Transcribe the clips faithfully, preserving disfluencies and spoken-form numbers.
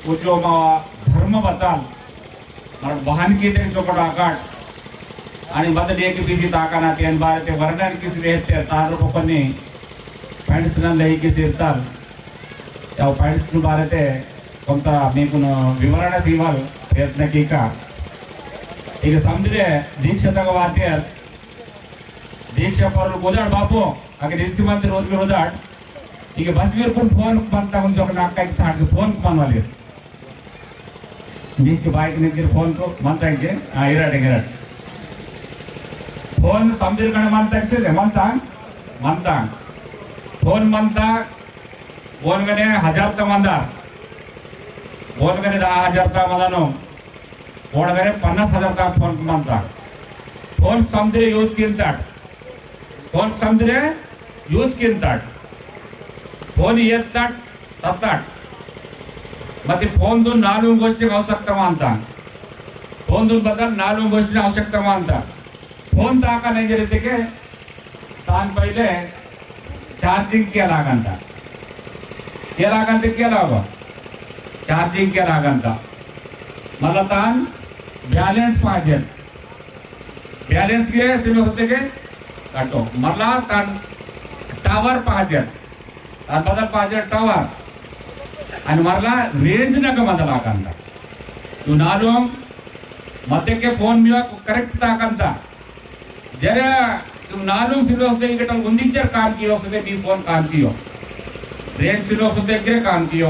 उजो मा धर्म बताल, मर बहन की ते चोकट आकाट, आणि बदल एक पीसी ताका ना तेन बारे ते वर्णन किस वेहते तार रूप पन्नी, पैंट्स नन लई किस इर्ताल, या पैंट्स नु बारे ते कोंता मीकुन विवरण सीवाल प्रयत्न कीका। इक समदिरे दीक्षा तक वातेर, दीक्षा पर गोदाड़ बापू, अगर इनसी मंत्री रोज के रोजाड़, इक बस वीर कुन फोन बनता उन जोक नाक का एक थाट के फोन कमान वाले। नीक बाइक ने गिर फोन को मनता के, आ, इराट, इराट। फोन समदिर कने मनता के से, मनता, मनता। फोन मनता, फोन कने हजार ता मंदा। फोन कने दहा हजार ता मंदानो। फोन कने पन्नास हजार ता फोन मनता। फोन समदिरे यूज किंताट। फोन समदिरे यूज किंताट। फोन येत्ताट, तत्ताट। मती फोन दुन नालुंग गोष्टी आवश्यकता मानता। फोन दुन बदल नालुंग गोष्टी आवश्यकता मानता। फोन ताका नहीं जरिते के तान पहले चार्जिंग किया लागंता। किया लागंता, किया लागो? चार्जिंग किया लागंता। मल्ला तान बैलेंस पाजेर। बैलेंस किया सिम होते के काटो। मल्ला तान टावर पाजेर। तान बदल पाजेर टावर। अनि मल्ला रेंज नग बदल लागंता। तू नालुंग मते के फोन मिया करेक्ट ताकंता। जरा तुम नालुंग सिलो से इकटल उन्दिचर काम कियो से भी फोन काम कियो। रेंज सिलो से तेरे काम कियो।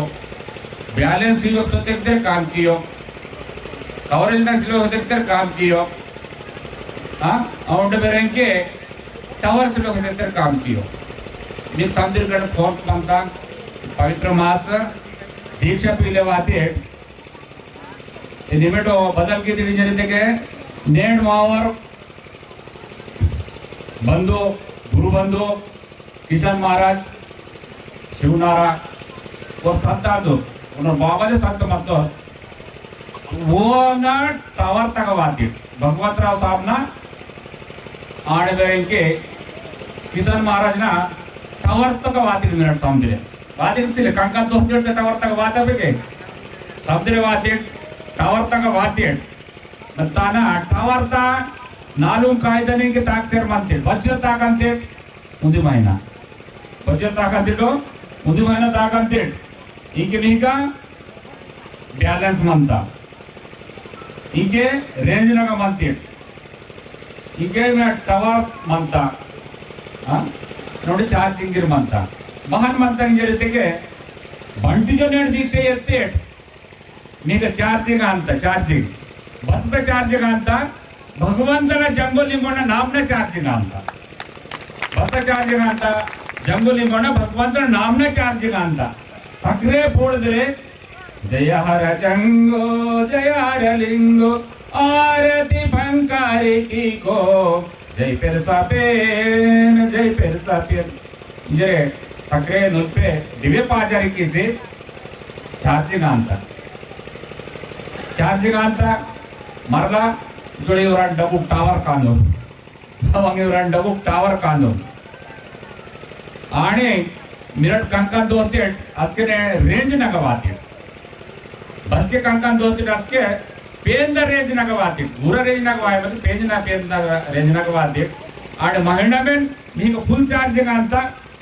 बैलेंस सिलो से तेरे काम कियो। कवरेज ना सिलो से तेरे काम कियो। हाँ, अउंड बेरेंके टावर सिलो से तेरे काम कियो। मी समदिर गण फोन बनता पवित्र मास दीक्षा पीले वाते निमेटो बदल की तिड़ी जरिते के नेंड मावर बंधु, गुरु बंधु, किशन महाराज, शिवनारा, वो संत आदु, उन्होंने बाबा ने संत मत वो ना टावर तक वाती, भगवत राव साहब ना आने बेरेंके किशन महाराज ना टावर तक वाती मिनट समझे। वादिन सिले कंका दोस्तेट ते टावर तक वाता बेके। समदिरे वातेट टावर तक वातेट। मत्ताना टावर ता नालुंग कायदने के ताकसेर मंतेट। बज्र ताकंतेट उन्दी महीना। बज्र ताकंतेट उन्दी महीना ताकंतेट। इंके निका बैलेंस मंता। इंके रेंज नगा मंतेट। इंके में टावर मंता। हाँ? नोड़े चार्जिंग गिर मंता। महान मंता इंजर इत्तेके बंटी जो नेट दीक्षे येत्तेट। मीक चार्जिंग आंता, चार्जिंग। बत्त चार्जिंग आंता, भगवंतना जंगो लिंगोना नामना चार्जिंग आंता। बत्त चार्जिंग आंता, जंगो लिंगोना भगवंतना नामना चार्जिंग आंता। सक्रे पोड़ दे, जय हर जंगो, जय हर लिंगो, आरती पंकारी की को, जय पेरसा पेन, जय पेरसा पेन। इंजरे सक्रे नुल्पे दिवे पाजारी किसी चार्जिंग आंता। चार्जिंग आंता मरला जोड़े उरान डबु टावर कांदो। अवंगे उरान डबु टावर कांदो। आने मिरट कंकन दोतेट अस्के ने रेंज नगवातेट। बस के कंकन दोतेट अस्के पेंदा रेंज नगवातेट। पूरा रेंज नगवाय मतलब पेंज ना पेंदा रेंज नगवातेट। आने महीना में मीक फुल चार्जिंग आंता,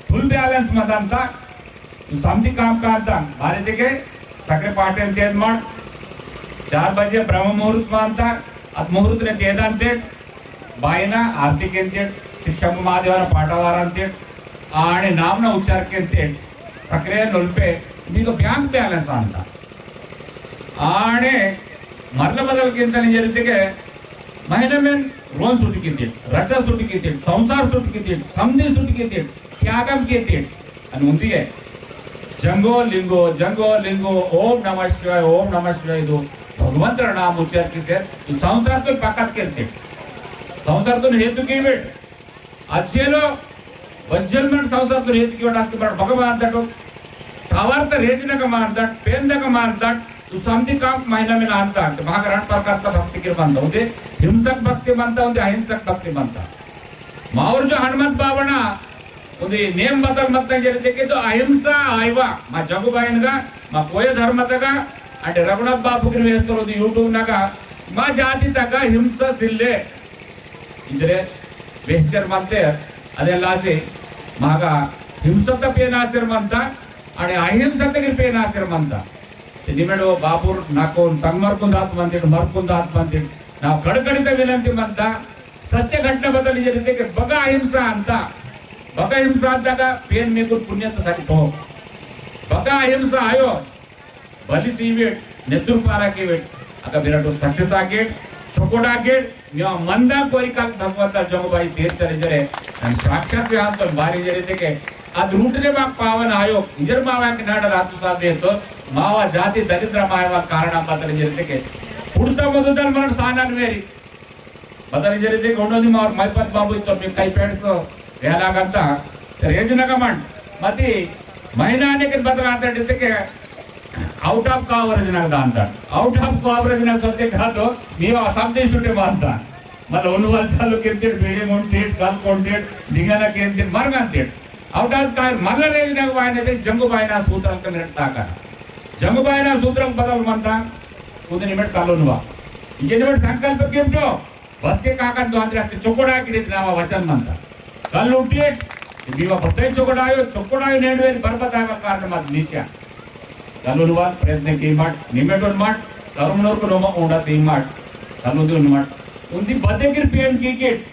फुल बैलेंस मत आंता। समधी काम कांता, बारे देखे, सक्रे पाटेन तेद मड, चार बजे ब्रह्म मुहूर्त मानता, अत मुहूर्त ने तेदान तेड, बाईना आरती केंतेड, शिक्षा महादेवाना पाटावारान तेड, आणे नामना उच्चार केंतेड, सक्रे नुल्पे, मीक bank balance आंता। आणे मरल बदल केंतन जरितेके, महीना में रोन सुटि केंतेड, रचा सुटि केंतेड, संसार सुटि केंतेड, समधी सुटि केंतेड, त्यागम केंतेड, अन उंदी है। जंगो लिंगो, जंगो लिंगो, ओम नमः शिवाय, ओम नमः शिवाय दो। भगवंत रा नाम उच्चार किसे, तो संसार तो पाकत केंतेड। संसार तो हेतु की बेट। अच्छेलो, बज्जल मन संसार तो हेतु की बेट, आस्के बेट भगवान तटो। टावर त रेंज नग मानता, पेंदग मानता, तो समधी काम महीना में आंता, तो भाग रण प्रकार का भक्ति के बनता। उदे हिंसक भक्ति बनता, उदे अहिंसक भक्ति बनता। मावर जो हनुमत बावना, उन्दी नेम बदल मत जरितेके तो अहिंसा आयवा, मा जगुबाईनगा, मा कोय धर्मतगा, अंटे रघुनाथ बापू गिर वेहतोर YouTube नगा मा जाति तगा हिंसा सिल्ले। इंजरे वेहचर मंतेर, अदे लासी मागा हिंसत पेनासिर मंता, अने अहिंसत गिर पेनासिर मंता। ते निमेडो बापुर नाकोन तंग मरकुन दात मंतिड, मरकुन दात मंतिड, ना कड़कड़ित विनंती मंता, सत्य घटना बदल इंजर इत्तेके बगा अहिंसा अंता, बगा अहिंसा अंता का पेन मेकुन पुण्यत सरिपो। बगा अहिंसा आयो, बलिस इवेट, नेतुर पारा केवेट, अगा बिराटो success आगेट, चोकोट आगेट, मिया मंदा कोरिका भगवंता जंगुबाई पेर चले जरे, नन साक्षात वे हांतोन बारी जरे तेके, अद रूटने माक पावन आयो, इंजर मावा के नाडा रातु साहब वेहतोर, मावा जाति दरिद्र मायवा कारण बदल जरे तेके, पुड़ता मदुदल मरण सानन वेरी, बदल इंजर इत्तेके उन्नोदी मार मायपत बाबू इत्तो मी कई पेंट्स वेला गंता रेंज नगमन मती महीना ने के बदल आंता इत्तेके out of coverage नग दांता। Out of coverage नग सत्य का तो मी असाम दे छुट्टे मानता। मतलब उन्नवाल चालू केंद्र बीड़ी मुंटेट कल कोंटेट दिगाना केंद्र मरगांटेट। अवतास काय मल्ल रेंज नग वायने ते जंगुबाईना सूत्रम कमिरट ताका। जंगुबाईना सूत्रम बदल मंता। उदे निमेट कल्लुनवा। इंके निमेट संकल्प केमटो। बसके काकन तो अंदर अस्ते चोकोड़ा किड़े नावा वचन मंता। कल्लु उठेट। बीवा बत्ते चोकोड़ायो, चोकोड़ायो नेंडवेर बरबतावा कारण मत निश्या। कल्लुनवा प्रयत्न की मट, निमेटोन मट, करुमनोर को नोमा ओंडा सी मट। कल्लुदी उन मट। उन्दी बदे गिर पेन की किट।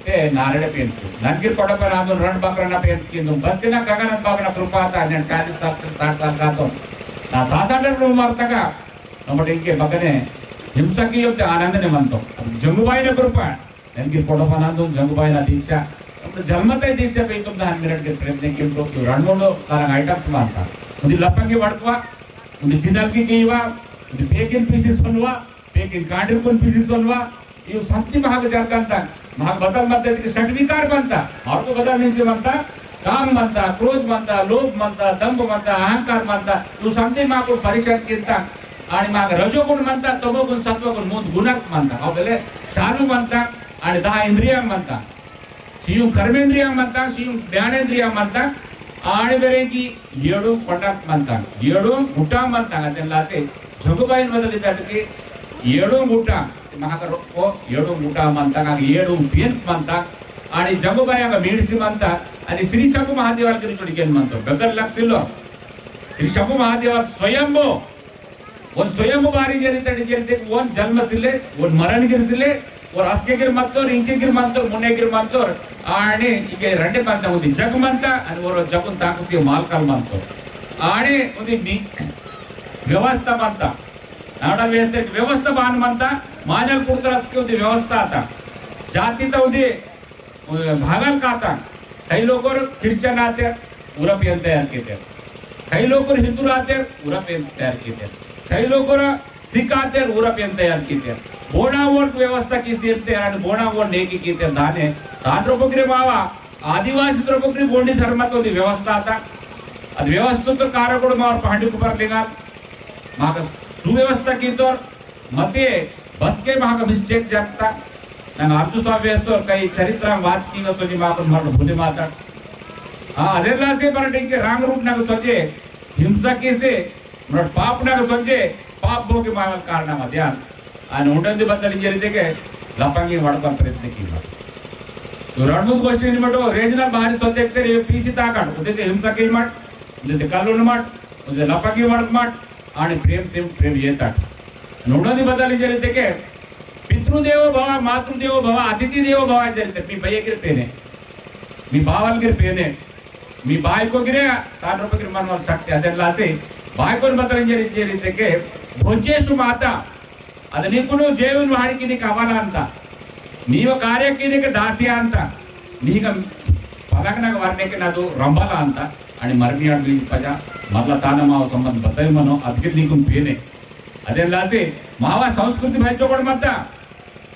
ते नारड़े पेंतु। ननगिर पड़पन आंदुन रंड बकरना पेंतु किंदु। बस्तिना गगनत बाबना कृपा आता, नेन चालीस साल से साठ साल का तो। ना सासाडर रो मरतका। नमट इंके बकने हिंसा की योग्य आनंद ने मनतो। अब जंगुबाई ने कृपा। ननगिर पड़पन आंदुन जंगुबाई ना दीक्षा। अब जन्मते दीक्षा पे तुम दहन मिनट के प्रयत्न किंतु रंडोलो कारण items मानता। उन्दी लपंगी वड़कवा, उन्दी चिन्नल की कीवा, उन्दी पेकिन पीसी सोनवा, पेकिन कांड्रिकुन पीसी सोनवा, इव संति महाग जरकंता, महाग बदल मत देती कि सट विकार बनता, और तो बदल नहीं बनता, काम बनता, क्रोध बनता, लोभ बनता, दंभ बनता, अहंकार बनता, इव संति महाग परीक्षण किंता, आणि महाग रजोगुण बनता, तमोगुण, सत्वगुण, मूंद गुणक बनता। अव बेले चालू बनता, आणि दहा इंद्रिया बनता। सियुं कर्मेंद्रिया मंता, सियुं ज्ञानेंद्रिया मंता, आड़े बेरे की येडू पटक मंता, येडू गुटा मंता, अदेन लासे जंगुबाईन बदली तटके येडू गुटा, महाकर ओ येडू गुटा मंता, का येडू पेन मंता, आणि जंगुबाई का मीडसी मंता, आणि श्री शंभु महादेवाल गिरी चोड़ी केन मंतो, बगर लक्सिलो, श्री शंभु महादेवाल स्वयंभू, ओन स्वयं बारी जरी तड़ी जरी ते ओन जन्म सिले, ओन मरण गिर सिले, ओर अस्के गिर मत्तोर, इंके गिर मत्तोर, मुन्ने गिर मत्तोर, आने इंके रंडे मंता उन्दी जग मंता, अनि ओर जगुन ताकुसी मालकाल मत्तोर। आने उन्दी मी व्यवस्था मंता, नाडा वेहते व्यवस्था बान मंता, मानल पुरतरस के उन्दी व्यवस्था आता। जाति ता उन्दी भागल काता, कई लोकोर Christian आतेर, उरा पेन तैयार कीतेर। कई लोकोर हिंदू आतेर, उरा पेन तैयार कीतेर। कई लोकोर सिख आतेर, उरा पेन तैयार कीतेर। बोना वोट व्यवस्था की सिरतेर, अनि बोना वोट नेकी कीतेर दाने, तांड्रो बकरे मावा, आदिवासी द्रो बकरे बोंडी धर्म तो दी व्यवस्था आता। अद व्यवस्था तो कारकोड़ मावर पहांडी कुपर लिंगाल, माका सुव्यवस्था कीतोर, मते बसके महाग mistake जरता। नंग अर्जु साहब तो कई चरित्र वाचकी व सोजी माकुन मरण भूले माता। हाँ, अदेला से मरण इंके wrong route नग सोचे, हिंसा केसे, मरण पाप नग सोचे, पाप भोगे मावल कारण मध्यान। आन उंडंदी बदल इंजरी देखे, लपंगी वड़कन प्रयत्न की मत। तो रणमुद गोष्ठी निमटो, regional बाहरी सोचे तेरे पीसी ताकन, उदे ते हिंसा की मत, उदे ते कानून मत, उदे लपंगी वड़क मत, आणि प्रेम से प्रेम येतात। नोडोनी बदल इंजरी देखे, पितृदेवो भव, मातृदेवो भव, अतिथि देवो भव इंजरी ते, मी भैया गिर पेने, मी बावल गिर पेने, मी बायको गिरे, तान रूप गिर मनवल शक्ति अदेन लासे, बायकोन बदल इंजरी, इंजरी देखे, भोज्येषु माता, अद नीकुनु जेवनु हाड़िकी नीक अवाला अंता। नीव कार्य की नीक दासी अंता। नीक पलकनक वरनेक नदु रंबला अंता। आणि मरमी अडली पजा, मरला तान माव संबंध बताई मनो, अदगिर नीकुन पेने। अदेन लासे, मावा संस्कृति भाई चोकड़ मत्ता।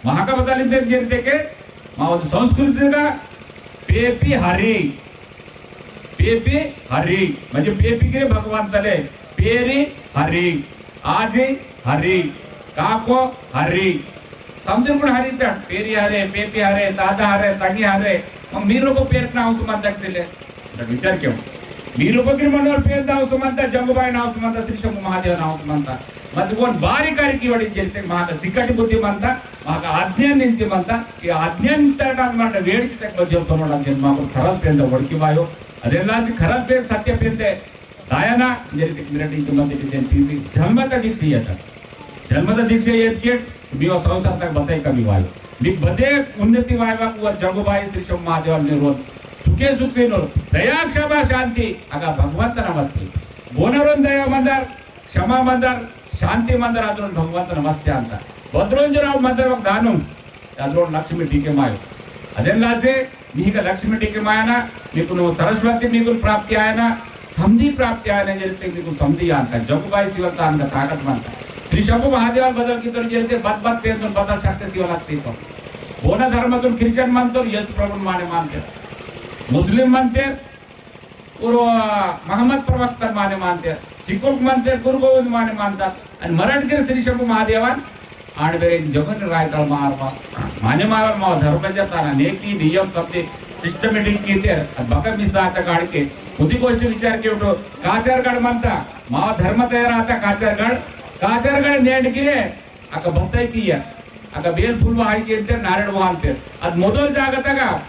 महाका बदल इंजरी देखे, मावा संस्कृति का पेपी हरी। पेपी हरी, म्हणजे पेपी गिरे भगवान तले, पेरी हरी, आजी हरी, काको हरी। समझे कुण हरी तट, पेरी हरे, पेपी हरे, दादा हरे, तंगी हरे, मग मी रोको पेरना हूँ सुमन दक्षिले। तो विचार क्यों? मीरु बगिर मनोर पेन नाव सुमंता, जंगुबाई नाव सुमंता, श्री शंभु महादेव नाव सुमंता। मत वोन बारी कारी की वड़ी जेते माका सिकट बुद्धि मंता, माका अज्ञान निंची मंता, कि अज्ञान तटा मंता वेड़ चितक बज्जो सोनोड़ा जेन माको खरल पेन द वड़की वायो। अदेलासी खरल पेन सत्य पेन दे दायना, जेते मिरटी तुमन दे जेन पीसी जन्मता दीक्षा येता। जन्मता दीक्षा येत के, मीवा संसार तक बताई कमी वायो। मी बदे उन्नति वायवा कुवा जंगुबाई श्री शंभु महादेव ने रोन। सुखे सुख से नोर। दया क्षमा शांति, अगा भगवंत नमस्ते। बोनरोन दया मंदर, क्षमा मंदर, शांति मंदर, अदरोन भगवंत नमस्ते अंता। बदरोंजराव मंदर वक दानुम, अदरोन लक्ष्मी डीके मायो। अदेन लासे, मीका लक्ष्मी डीके मायना, मीकुन सरस्वती मीकुन प्राप्ति आयना, समधी प्राप्ति आयना, जेते मीकुन समधी आंता, जंगुबाई सिवल तान का ताकत मंता। श्री शंभु महादेवाल बदल की तोर जेते बद बद पेन तुन बदल शक्ति सिवल अक्सी तो। बोना धर्म तुन क्रिश्चियन मंतोर, यीशु प्रभु माने मानते। मुस्लिम मंते, गुरु, आ, मोहम्मद प्रवक्ता माने मानते, सिखुक मानते, गुरु गोविंद माने मानता, अन मराठ के श्री शंभु महादेवन, आड़ बेरे जगन रायताल मार मा-, माने मार मा धर्म जताना, नेकी नियम सबते systematic कीते, अन बका मिसा आता काड़ के, खुदी गोष्ठी विचार के उठो, काचरगढ़ मानता, मा धर्म तैयार आता काचरगढ़, काचरगढ़ नेंड गिरे, अक बत्तई किया, अक बेल फुल वाई के अंते नारेड़ वांते। अद मोदल जागतगा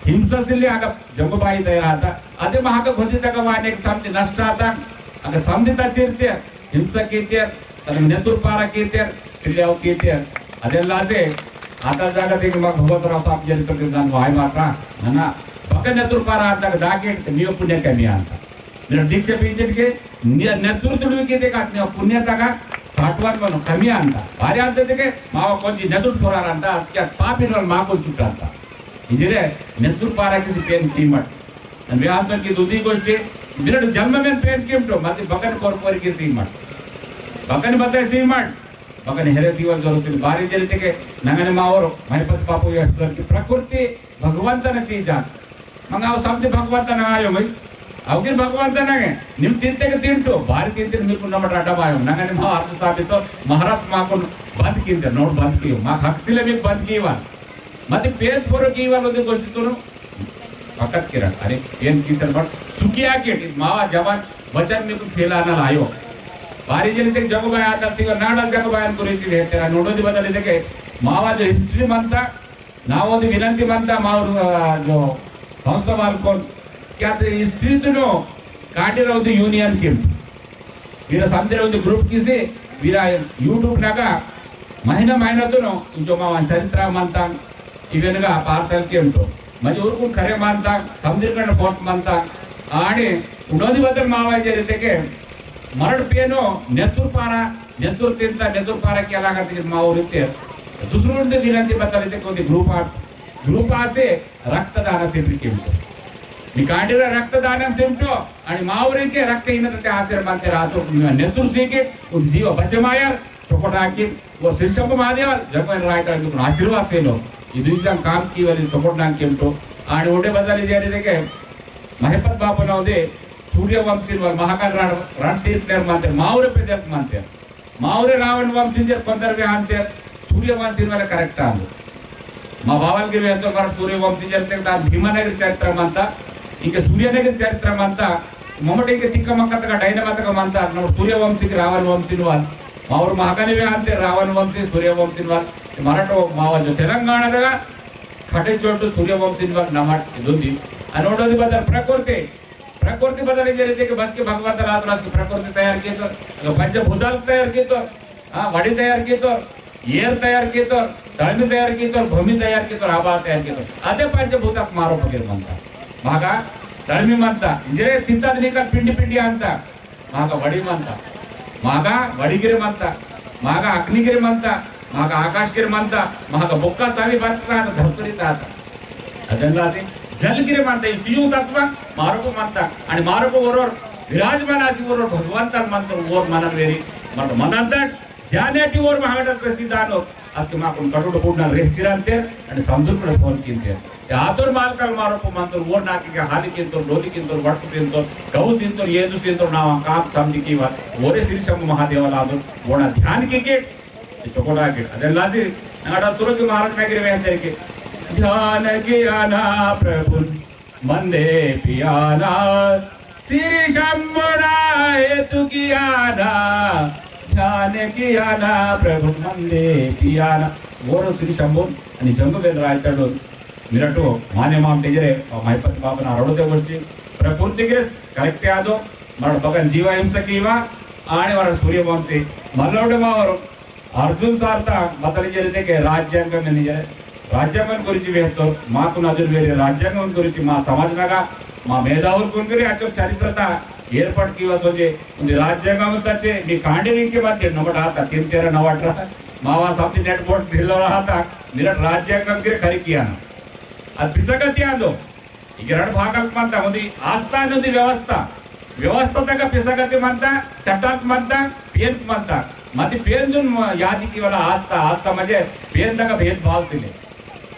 हिंसा सिल्ले अक जंगुबाई दया आता। अदे महाक खोदी तक वाने एक समझ नष्ट आता। अक समझ तचिरते, हिंसा कीते, तन नेतुर पारा कीते, सिल्ले अव कीते। अदे लासे, आता जागतिक मग भगवत राव साहब जरित के दान वाई मात्रा, है ना? बके नेतुर पारा आता दाके, नियो पुण्य कमी आता। मेरा दीक्षा पीरियड के ने-, नेतृत्व भी कीते का आत्मा पुण्य तका साठवान मनो कमी अंता। भारी अंता देके मावा कोंजी नेतृत्व पोरार अंता, असके पापी नोल माकुल चुट्टा अंता। इंजरे नेतृत्व पारा किसी पेन कीमट। अन वे आत्मा की दूधी गोष्ठी, मेरा जन्म में पेन कीमटो, मत बकन कोर कोर की सीमट। बकन बताए सीमट, बकन हेरे सीवल जोर सिल बारी जरिते के नंगन मावर, महिपत पापो ये की प्रकृति भगवंतन चीज आत। मंग अव समझ भगवंतन आयो मई। अवगिर भगवंतन आगे। निम तिंते के तिंटो, बारी तिंते मीकु नमट अड्डम आयो। नंगन मावर अर्थ साबित तो महाराज माकुन बंद किंते, नोट बंद कियो। मा हक सिले मीक बंद कीवाल। मत पेन पोरो कीवाल उदे गोष्ठी तोनु। फकत किरण, अरे, पेन की सर बट सुखिया के, मावा जवान वचन मीकु फैलाना लायो। बारी जरिते जंगुबाई आदल सिंह नाडल जंगुबाई कुरिची है, तेरा नोडो दी बदल देके, मावा जो history मनता, नावोदी विनंती मंता मावर, अ, जो संस्था वालकोन, क्या ते history तुनो कांडीर उदी union किम। वीरा समदिर उदी group किसी, वीरा YouTube नगा महीना महीना तुनो, जो मावन चरित्र मंता, इवेनगा parcel किम तो। मजे उरकुन खरे मंता, समदिर कन पोट मंता, आने उनोदी बदल मावा जरिते के, मरड़ पेनो नेतुर पारा, नेतुर तिंता, नेतुर पारा के अलग करते मावर इत्ते। दूसरों ने विनंती बता लेते कोई group आ, group आसे रक्तदान शिविर किम तो। निकांडिरा रक्तदान शिविर तो, आणि मावरे के रक्तहीनता ते आश्रय मानते रातो नेतुर सीके, उन जीव बचे मायर, चोकोट आकी, वो शीर्षक महादेव, जगमन राय का आशीर्वाद से लो। इदु इदं काम कीवाल चोकोट नांग किम तो, आणि ओडे बदल जारी देके, महिपत बापू ना उदे, सूर्यवंशी वाल महाकाल रण, रणतीर्थ नेर मानते, मावरे पेदक मानते। मावरे रावण वंशी इंजेर कोंदर वेहंते, सूर्यवंशी वाले correct आंदु। मा बावल गिर वेहंते मर सूर्यवंशी इंजेर ते दान भीमानगर चरित्र मंता, इंके सूर्यनगर चरित्र मंता, ममटे इंके तिक्का मक्का तका डायनामा तका मंता, नमट सूर्यवंशी की रावण वंशी वाल, मावर महाकाली वेहंते रावण वंशी, सूर्यवंशी वाल, मराठो मावा जो तेलंगाना दगा, खटे चोटु सूर्यवंशी वाल नमट इदुंदी। अनोडो दी बदल प्रकृति, प्रकृति बदले जरिते के बस के भगवंत रात रास के प्रकृति तैयार की तो, अगर पंचभूताल तैयार की तो, हाँ, वड़ी तैयार की तो, एर तैयार की तो, तळमी तैयार की तो, भूमि तैयार की तो, आबा तैयार की तो, अदे पंचभूत मारो पकड़ मंता। मागा तळमी मंता, इंजरे तित्ता दिनिका पिंडी पिंडी अंता। मागा वड़ी मंता, मागा वड़ीगिरे मंता, मागा अग्निगिरे मंता, मागा आकाशगिरे मंता, मागा बुक्का सावी बरता धरतुरी तात। अदल्लासी जलगिरे मंता, ई सियु तत्व मारको मंता, आणि मारको ओरोर विराजमान आसी ओरोर भगवंतन मंता, ओर मनन वेरी, मत मनंतट जानेटी ओर महागडत प्रसिद्धानो, अस्के माकुन कटुट कूडना रेहचिरांतेर, आणि समदुर पण फोन किंतेर। ते आतोर मालकल मारोप मंतोर, ओर नाकी के हाली किंतोर, डोली किंतोर, वटकु सिंतोर, गौ सिंतोर, येदु सिंतोर, नावा काम समझी कीवा, ओरे श्री शंभु महादेव लादो, ओना ध्यान की के, ते चोकोड़ा के। अदे लासी, नगाड़ा तुरंत महाराज ना गिरे वेहंतेर के, ध्यान किया ना प्रभु, मंदे पिया ना, सिरी शंभुना हेतु कियाना, ध्यान कियाना प्रभु मंदे पियाना। वोरो सिरी शंभु अनि जंगु वेल रायताडु। मिरटु माने माम तेजरे, मायपत बाबना रडोते गोष्टी। प्रकृति गिरे correct यादो, मरड बगन जीवा हिंसा कीवा, आने मरड सूर्यवंशी, मल्लोड मावर, अर्जुन सारता बतल जरिते के राज्यांगम निजे, राज्यांगम गुरिंची वेहतो, माकुन अजुन वेरे राज्यांगम गुरिंची मा समाज नगा, मा मेधावुल कुन गुरी अचो चरित्रता एर्पाट कीवा सोजे, उन्दी राज्यांगम तचे, मी कांडे विंके मत नमट आता, तीन तेरा नवाट रहा, मावा साथी नेट बोर्ड ढिल्लो रहा था, मिरट राज्यांगम गिरे खरी किया ना। अद पिसगति आंदो, इगे रंड भागल मंता, उन्दी आस्था उन्दी व्यवस्था। व्यवस्था तक पिसगति मंता, चट्टात मंता, पेन मंता। मति पेन दुन म-, यादि की वाला आस्था, आस्था मजे पेन तक भेदभाव सिले।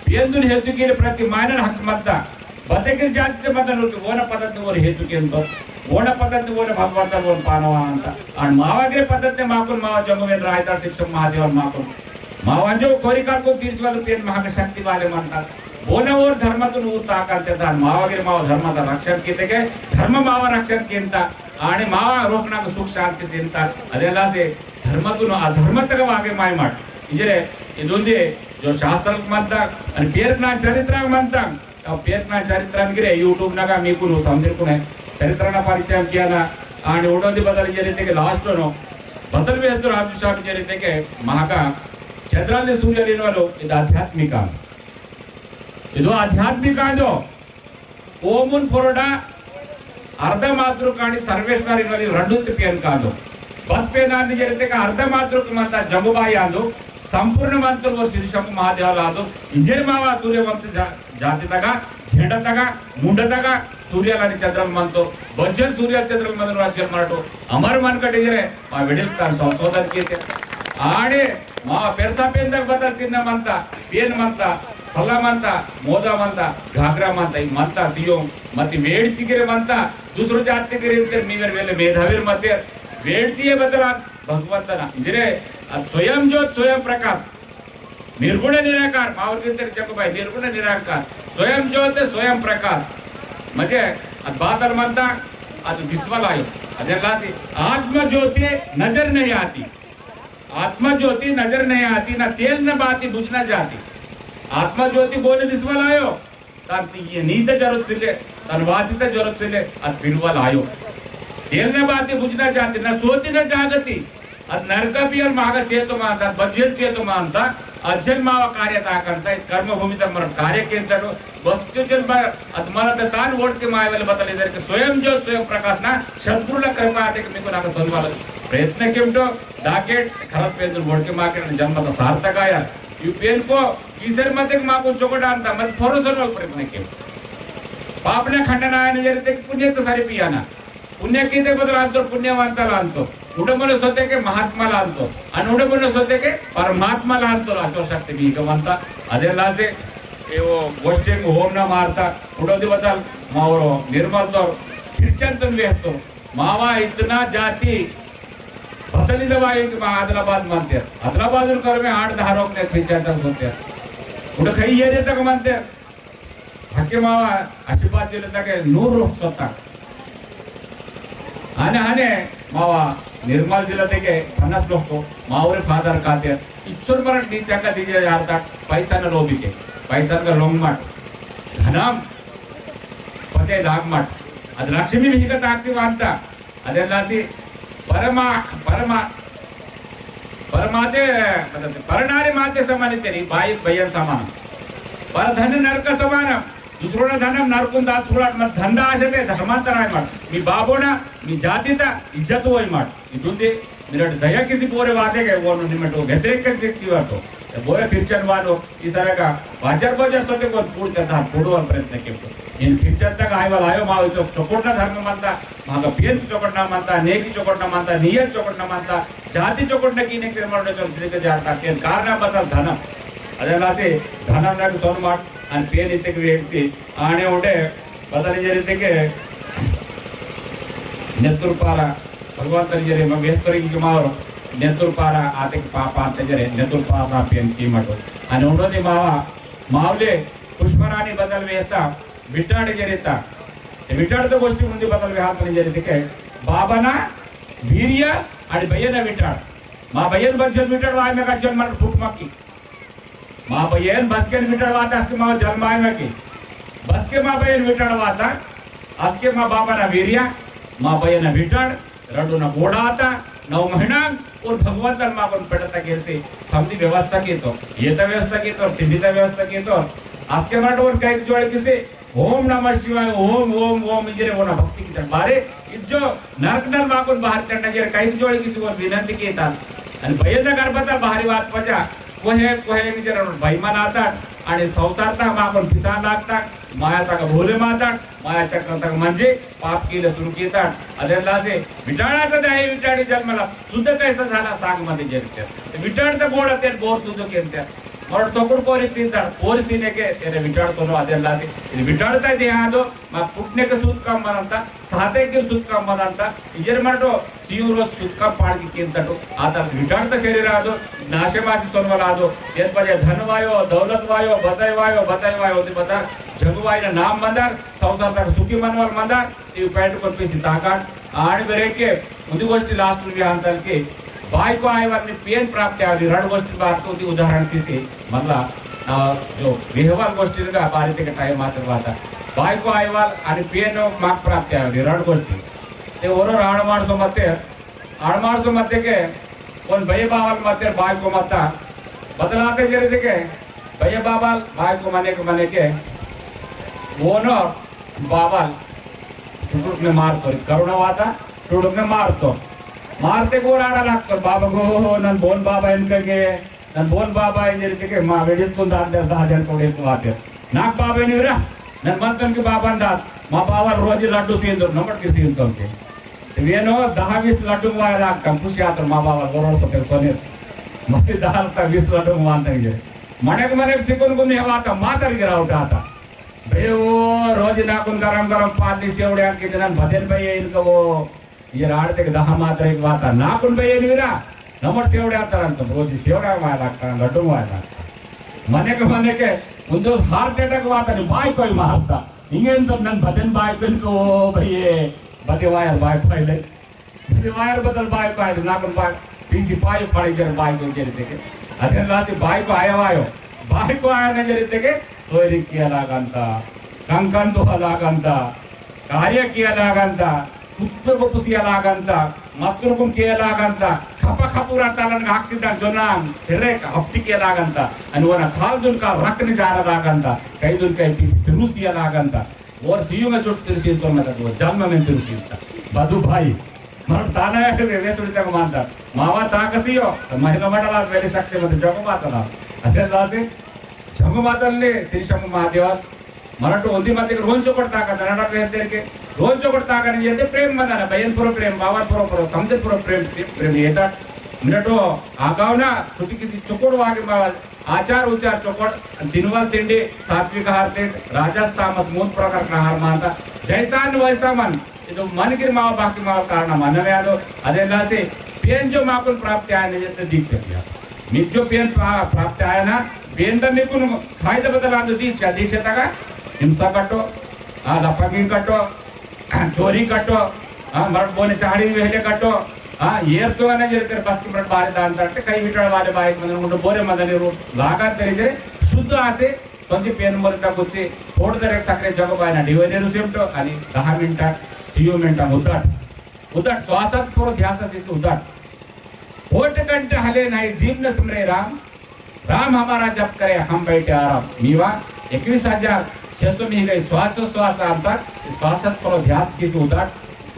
पेन दुन हेतु की प्रति मायनन हक मंता। बते के जाति ते मंता नूर के ओना पद्धति ओर हेतु के अंतो। ओना पद्धति ओना भगवंता ओन पानवा अंता। अन मावा गिरे पद्धति माकुन मावा जंगुवेन रायताड़ शिक्षक महादेवन माकुन। मावा जो कोरिका को तीर्चवाल पेन महाक शक्ति वाले मंता। बोना ओर धर्मतुन ऊर ताकंते दान मावा गिरे मावा धर्मता रक्षण कीतेके धर्म मावा रक्षण किंता। आने मावा रोकना को सुख शांति सिंता। अदेला से धर्मतुन अधर्मतक वागे माय माट। इंजरे इदुंदे जो शास्त्र मंता अनि पेरकना चरित्र मंता। अब पेरकना चरित्र गिरे YouTube नगा मीकुनु समझिरकुने चरित्रना परिचय कियाना। आने उडोंदी बदल जरितेके last नो बदल वेहतुर आदि स्वामी जरितेके महाका चंद्राले सूर्याले इनवालो इद आध्यात्मिका। इदो आध्यात्मिक आंदो। ओमुन पोरोडा अर्धमातृक आणि सर्वेश्वर इनवाली रंडुत पेन कांदो। बत पेन आंदी जरितेके अर्धमातृक मंता जंगुबाई आंदो। संपूर्ण मंता वो श्री शंभु महादेवाल आंदो। इंजेर मावा सूर्यवंश जा-, जाति तगा, झेंडा तगा, मुंडा तगा, सूर्यालानी चंद्रल मंतो, बज्जल सूर्या चंद्रल मंदन राज्य मराठो, अमर मन कटे जरे, मा वेडिल तान संशोधन किए थे। आड़े, मा पेरसा पेन तक बदल चिन्ह मंता, पेन मंता, सला मंता, मोदा मंता, घाघरा मंता, ई मंता सियो, मति वेड़ चिगिरे मंता, दूसरो जाति गिरे इंतेर मीवर वेले मेधावीर मतेर, वेड़ चिये बदला भगवंतना, इंजरे, अद स्वयं ज्योत, स्वयं प्रकाश, निर्गुण निराकार, मावर गिरते जगो भाई, निर्गुण निराकार, स्वयं ज्योत, स्वयं प्रकाश। म्हणजे, अद बातल मंता, अद दिसवल आयो। अदे लासी, आत्म ज्योति नजर नहीं आती। आत्म ज्योति नजर नहीं आती, ना तेल न बाती बुझना जाती। आत्म ज्योति बोले दिसवल आयो, तन ती ये नीत जरूरत सिले, तन वाती त जरूरत सिले, अद पिलवल आयो। तेल न बाती बुझना जाती, ना सोती न जागती। अद नरका पियल मागा चेतो मानता, बज्जेल चेतो मानता, अज्जल मावा कार्य ताकंता, इत कर्म भूमि तक मरत कार्य केंतडो, बस चुचल बा, अद मरत तान वोड़ के माय वाले बतल इधर के स्वयं ज्योत, स्वयं प्रकाश ना, सद्गुरुला कृपा आते के मेको नाका सोनवाल प्रयत्न केमटो, दाके खरत पेंदुन वोड़ के माके जन्म त सार्थक आया। यू पेन को, ईसर मते के माको चोकड़ा अंता, मत फरोसन वाल प्रयत्न केम। पाप ने खंडन आया ने जरिते के पुण्य तो सारे पियाना। पुण्य कीते बदल आंतो, पुण्यवंतल आंतो। उडमने सोते के महात्मा लांतो। अन उडमने सोते के परमात्मा लांतो। अचो शक्ति भी गवंता। अदे लासे, ए वो गोष्ठी में होम ना मारता। उडोदी बदल मावरो निर्मल तोर खिरचंतन वेहतो। मावा इतना जाति बदली दवाई कि मा आदिलाबाद मंतेर। आदिलाबाद उन कर में आठ दहा रोक ने खिरचंतन सोते। उड खई ये रे तक मंतेर। हके मावा आसिफाबाद जिले तक नूर लोग सोता। आने आने मावा निर्मल जिले तक पन्नास लोग को मावरे फादर काते इच्छुर मरट नीचा का दीजे यार तक पैसा न लोभी के, पैसा न लोंग मट, धनम पते लाग मट। अद लक्ष्मी भी हिका ताकसी वांता। अदेलासी परमा, परमा, परमाते, मतलब, परनारी माते समानितेरी, बाई भैया समान। पर धन नरक समान। दूसरों ना धनम नरकुन दात सुलाट मत धंधा आशते धर्मांतर आय मत। मी बाबोना, मी जाति ता इज्जत होय मत। इदुंदे मिरट दया किसी बोरे वादे के वो निमेटो व्यतिरेक कर चेक की वाटो। बोरे फिरचन वालो, इसारा का बाजार बाजार सोते कोन पूर्ण करता, पूर्ण वाला प्रयत्न के। इन खिरचन तक आय वाला आयो, माव चो-, चोकोटना धर्म मानता, माका पेन चोकोटना मानता, नेकी चोकोटना मानता, नियत चोकोटना मानता, जाति चोकोटना कीने के मरने चल जिंदगी जाता, के कारण बता धनम। अदे लासे धनम ना सोन माट, अन पेन इतक वेट से, आने उडे, बदल जरिते के नेतुर पारा, भगवान तरी जरे म बेहतरीन के मारो, नेतुर पारा आते के पापा आते जरे, नेतुर पारा पेन की मटो। अने उडो दे मावा, मावले, पुष्परानी बदल वेहता, बिटाड़ जरिता। ते विटाड़ तो गोष्टी मुंदी बतल विहार पर जरिते के बाबा ना वीरिया अड़ बयन विटाड़। मा बयन बच्चन विटाड़ वाय में का जन मर फुट मक्की। मा बयन बसकेन विटाड़ वाता असके मा जन्म आय में की। बसके मा बयन विटाड़ वाता असके मा बाबा ना वीरिया, मा बयन विटाड़, रंडु ना गोड़ा आता, नौ महीना और भगवंतन माकुन पेटता केसे समधी व्यवस्था केतो, येता व्यवस्था केतो, तिंडीता व्यवस्था केतो। असके मरट और कई जोड़ किसे ओम नमः शिवाय, ओम, ओम, ओम इंजरे ओना भक्ति की तरफ बारे, इद जो नरक नल माकुन बाहर करना जरे कई जोड़ किसे और विनंती केता। अन भय न गर्भता बाहरी बात पचा, कोहे, कोहे इंजरे भाई मन आता, अने संसार ता माकुन पिसान लागता, माया तक भोले माता, माया चक्र तक मंजे, पाप कीले सुरु कीता। अदेन लासे, विटाड़ा से दाई विटाड़ी जन्मला, शुद्ध कैसा झाला साग मते जरिते। विटाड़ ते बोड़ा तेन बोर शुद्ध केंते। और तोकुड़ कोरिक सीता, कोरि सीने के, तेरे विटाड़ सोनो अदेन लासे। इद विटाड़ ते दे आदो, मा पुटने के सूत काम बनता, साते के सूत काम बनता, इजर मरटो, सियुरो सुतका पाड़ की केंतटो, आता विटाड़ता शरीर आदो, नाशे मासी सोनवल आदो, तेन पर ये धन वायो, दौलत वायो, बताई वायो, बताई वायो, ते बता, जगवाई ना नाम मंदार, संसार तक सुखी मनवल मंदार, ये पैंट पर पीसी ताकाट, आड़ बेरे के, उन्दी गोष्टी last में अंतल के, बाई को आयवाल ने पेन प्राप्त आदि, रण गोष्टी बार तो उन्दी उदाहरण सी से, मतलब, आ, जो वेहवाल गोष्टी का बारे ते के time मात्र बाता, बाई को आयवाल, आदि पेन मार्ग प्राप्त आदि, रण गोष्टी। ते ओरो राण माणसो मते, आण माणसो मते के, कोन भैया बावल मते बाय को मता, बदलाते जरे देखे, भैया बावल, बाय को मने के, मने के, वो न बावल, टुटुक ने मार तो, करुणा वाता, टुटुक ने मार तो। मारते गोर आड़ा लागतो, बाबा गो, नन बोन बाबा इनके के, नन बोन बाबा इंजर इत्तेके मा वेडित्तुन दात दर दहा जन कोड़े इत्तु आते। नाक बाबा इन्विरा, नन मंतन के बाबा दात, मा बाबा रोजी लड्डू सींदुर, नमट के सींदुर के। ते वेनो दहा बीस लड्डू वाया लागता, खुशी आतर मा बाबा गोरोड़ सो पेर सोने। मती दाल ता बीस लड्डू वांता इंजर। मनेक मनेक चिकुन गुन्नी हवा आता, मातर गिरा उठा आता। बे वो रोजी नाकुन गरम गरम पाली सेवड़े आके जनान भदेन भाई इनका वो ये राड़ ते दहा मात्रा एक बात है। नाकुन बे एनविरा, नमर सेवड़े आता रंत, रोजी सेवड़ा वाला का, लड्डू वाला का। मने के, मने के, उन जो heart attack वाता नहीं, बाय कोई मारता। इंगे इन सब नन भजन बाय कोई को, ओ भैये, बदे वायर बाय कोई ले। बदे वायर बदल बाय कोई ले, नाकुन बाय, पीसी पाय पड़े जर बाय कोई जर देखे। अधन लासी बाय को आया वायो, बाय को आया न जर देखे, सोयरी किया लागंता, कंकन तो लागंता, कार्य किया लागंता, कुत्ते को पुसिया लागंता, मत्तुर कुम किया लागंता, खपा खपुरा तालन का हक्सिदा जोनाम, फिर एक हफ्ती किया लागंता, अन वना खाल दुन का रक निजारा लागंता, कई दुन कई पीस तिरुसिया लागंता, और सियु में चोट तिरुसी तो मैं तो जन्म में तिरुसी था। बदु भाई, मरम ताना है वे, वे सुनिता को मानता, मावा ताकसियो, महिला मंडला वेले शक्ति मत जगो माता ना, अदे लासे, जगो माता ले, श्री शंभु महादेवा, मरटो उन्दी मते रोन चोकट ताका, नरडा प्रेम तेर के, रोन चोकट ताका नहीं येते प्रेम मंदाना, बयन पुरो प्रेम, बावन पुरो पुरो, समझे पुरो प्रेम, से प्रेम येता। मिनटो आगावना, सुटी किसी चोकट वागे मा-, आचार उचार चोकट, दिनवाल तिंडी, सात्विक आहार ते, राजस तामस मून प्रकार का आहार मानता। जैसा अन्न वैसा मन, इदो मन गिर माव बाकी माव कारण मन में आदो, अदे लासे, पेन जो माकुल प्राप्त आया नहीं, जैसे दीक्षा किया। मित जो पेन प्रा-, प्राप्त आया ना, पेन द मिकुन फायदा बदल आंदो दीक्षा, दीक्षा तगा हिंसा कटो, आ, लपंगी कटो, चोरी कटो, आ, मर्द बोने चाहड़ी वेहले कटो, आ, येर तो ना जरे तेरे बस की मर्द बारे दान करते, कई मीटर वाले बाइक मंदन, उनको बोरे मंदन रो, लागा तेरे जरे, शुद्ध आसे, संजी पेन मर्द कुछ, फोड़ तेरे सकरे जगो बाय ना, डिवाइडर उसे उठो, अनि दहा मिनटा, सियो मिनटा उद्दाट। उद्दाट, श्वासत पुरो ध्यास से उद्दाट। कोट कंठ हले नाही जीव न सिमरे राम, राम हमारा जप करे हम बैठे आराम। मीवा इक्कीस हजार छह सौ मी गई श्वासोश्वास अंतर, श्वासत परो ध्यास किसी उदाट।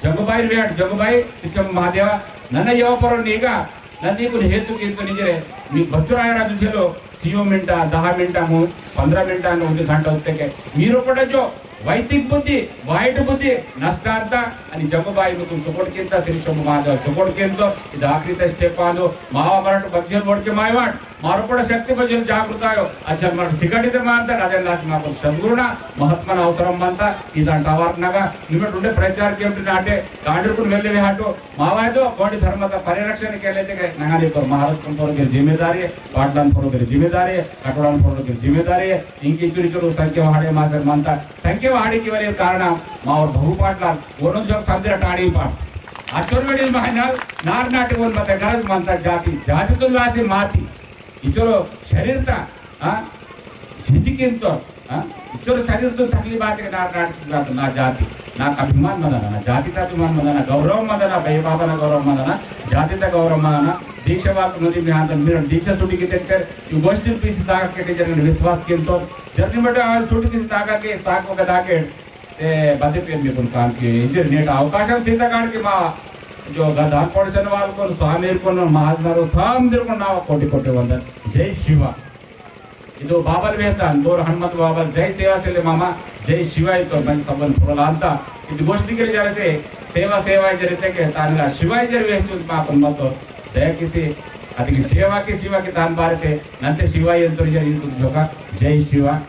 जंगुबाई वेट जंगुबाई, पिछम महादेवा, नन यो परो नीगा, नदी कुल हेतु कीर्तन निजरे, मी बच्चुराय राजू छेलो, सियो मिनटा, दहा मिनटा मु, पंद्रह मिनटा न उदी घंटा उत्ते के। मीरो पड़ा जो, वैदिक बुद्धि, वाइट बुद्धि, नष्टांता, अनि जंगुबाई मी कुल चुकोट किंता, श्री शंभु महादेव चुकोट किंतो, इद आखिरी ते step आंदो, मावा मरट बच्चन बोर्ड के मायवाट, मारो पड़ा शक्ति बजल जागृत आयो। अच्छा, मर सिकड़ी ते मानता, राजा लास मा पर सद्गुरुना, महात्मा ना अवसरम मानता, इदान टावर नगा, निमेट उंडे प्रचार के उंडे नाटे, गांडर कुन वेल्ले वे हाटो, मावायदो, गोंडी धर्म का परिरक्षण के लिए ते नगाने पर महाराज कुन पर गिर जिम्मेदारी, पाटलान पर गिर जिम्मेदारी, कटोरान पर गिर जिम्मेदारी, इनकी चुरी चुरू संख्या हाड़े मासर मानता, संख्या वाड़ी की वाले कारण मावर बहु पाटला वरुण जोक संदिरा टाड़ी पाट। अचोर वेड़ी मायनाल नार नाटे वन बता गरज मंता जाति, जाति तो लासे माती। इचोरो शरीर ता, हाँ? झिझिकिन तो, हाँ? इचोरो शरीर तो तकलीफ आते के नार नाटे ना, ना जाति, ना अभिमान मंदना, ना जाति ता अभिमान मंदना, गौरव मंदना, बे बाबा ना गौरव मंदना, जाति ता गौरव मंदना। दीक्षा वाक नदी में हाथ मेरे दीक्षा सुटी की तेरे, यू गोष्ठी पीसी ताका के जरने विश्वास किन तो, जरने बटे आ सुटी किसी ताका के, ताको के ताके, ते बदे पेन में कुन काम किए। इंजर नेट अवकाशम सीता काट के मा जो गदान पड़सन वाल कोन, स्वामी कोन, महात्मा को, स्वामी को नावा कोटि कोटि वंदन। जय शिवा। इदो बाबल वेहतान, दोर हनुमत बाबल, जय सेवा सेले मामा, जय शिवाय तो मन सबन फुरलांता। इद गोष्ठी के जरा से सेवा सेवा जरिते के तानगा शिवाय जर वेहचुन पापन मत दया किसी, अदिक सेवा की शिवा की तान बार से नंते शिवाय यंत्र जर इद जोका। जय शिवा।